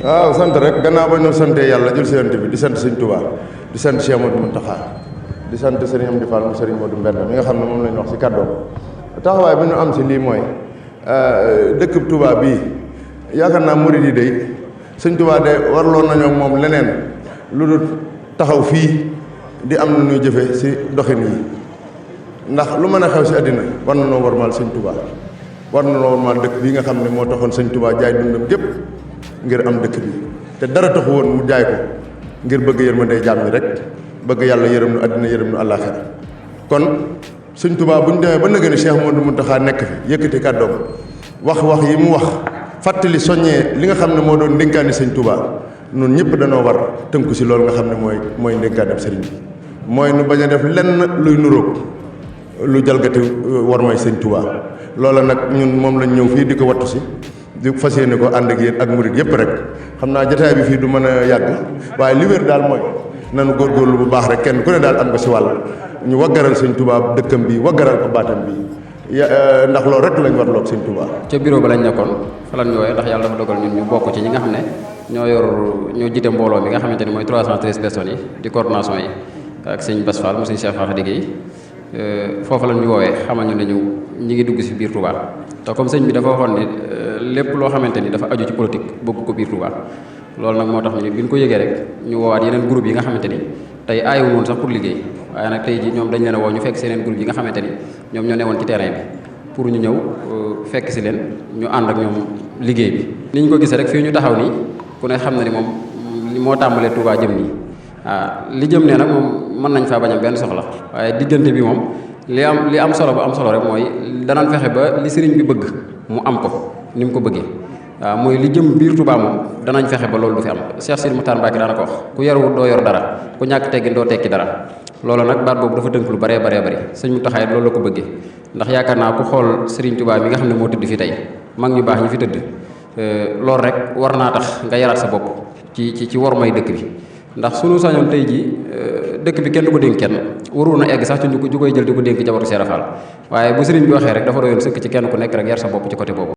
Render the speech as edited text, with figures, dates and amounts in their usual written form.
waaw sant rek gannaaw ba ñu sante yàlla jël séante bi di sant sëñ Touba di sant Cheikh Modou Mountakha di sant sëriñ Amdi Fall mu sëriñ Modou Mbenda mi nga xam ne moom lañ wax ci kàddoom taxawaay bi ñu am ci lii mooy dëkk Touba bii yaakaar naa murid yi day sëñ Touba de warloon nañoo moom leneen lu dul taxaw fii di am na ñuy jëfe ci doxin yi ndax lu mën a xew ci àddina war na noo warmaal sëñ Touba war na noo warmaal dëkk bii nga xam ne moo taxoon sëñ Touba jaay dundam gépp ngir am dëkk bi te dara taxu woon mu jaay ko ngir bëgg yërmande jaam ñi rek bëgg yàlla yërëm nu àddina yërëm nu àllaaxira kon sëñ Touba bu ñu demee ba nëgë ni Cheikh Modou Mountakha nekk fi yëkkati kàddoom wax yi mu wax fàttali soññee li nga xam ne moo doon ndénkaani sëñ Touba noonu ñëpp danoo war tënku si loolu nga xam ne mooy ndénkaanem sëriñ bi mooy nu bañ a def lenn luy nuróog lu jalgati war may sëñ Touba loola nag ñun moom lañ ñëw fii di ko wattu si di fas yéene ko ànd ak yéen ak murid yëpp rek xam naa jotaay bi fii du mën a yàgg waaye li wér daal mooy nanu góorgóorlu bu baax rek kenn ku ne daal am nga si wàll ñu waggaral sëñ Touba dëkkam bi waggaral ko baatam bi ndax loolu rek lañ warloog sëñ Touba. ca bureau ba lañ nekkoon fa lañ ñëwee ndax yàlla dafa dogal ñun ñu bokk ci ñi nga xam ne ñoo jiite mbooloo mi nga xamante ni mooy 313 personnes yi di coordination yi ak sëñ Bass Fall mu sëñ Cheikh Fall liggéey foofu lañ ñu woowee xamal ñu ne ñi ngi dugg si biir Touba te comme sëñ bi dafa waxoon ne lépp loo xamante ni dafa aju ci politique bëgg ko biir Touba loolu nag moo tax ñu bi ñu ko yëgee rek ñu woowaat yeneen groupe yi nga xamante ni tey aayu woon sax pour liggéey waaye nag tey ji ñoom dañ leen a woo ñu fekk si yeneen groupe yi nga xamante ni ñoom ñoo newoon ci terrain bi pour ñu ñëw fekk si leen ñu ànd ak ñoom liggéey bi ni ñu ko gisee rek fii ñu taxaw nii ku ne xam na ni moom moo tàmbalee Touba jëm nii li jëm ne nag moom mën nañ faa bañ a benn soxla waaye diggante bi moom li am solo ba am solo rek mooy danañ fexe ba li sëriñ bi bëgg mu am ko ni mu ko bëggee waaw mooy li jëm biir Touba moom danañ fexe ba loolu du fi am Cheikh Sidi Moukhtar Mbacké daana ko wax ku yaru doo yor dara ku ñàkk teggin doo tekki dara loolu nag baat boobu dafa tënk lu baree bëri sëñ Mountakha loolu la ko bëggee ndax yaakaar naa ku xool Serigne Touba mi nga xam ne moo tëdd fi tey mag ñu baax ñi fi tëdd loolu rek war naa tax nga yaraat sa bopp ci war may dëkk bi ndax sunu sañoon tey ji dëkk bi kenn du ko dénk kenn waroon na egg sax ci ñu koy jël di ko dénk jabatu Seera Fall waaye bu sëriñ bi waxee rek dafa doyoon sëkk ci kenn ku nekk rek yar sa bopp ci côté boobu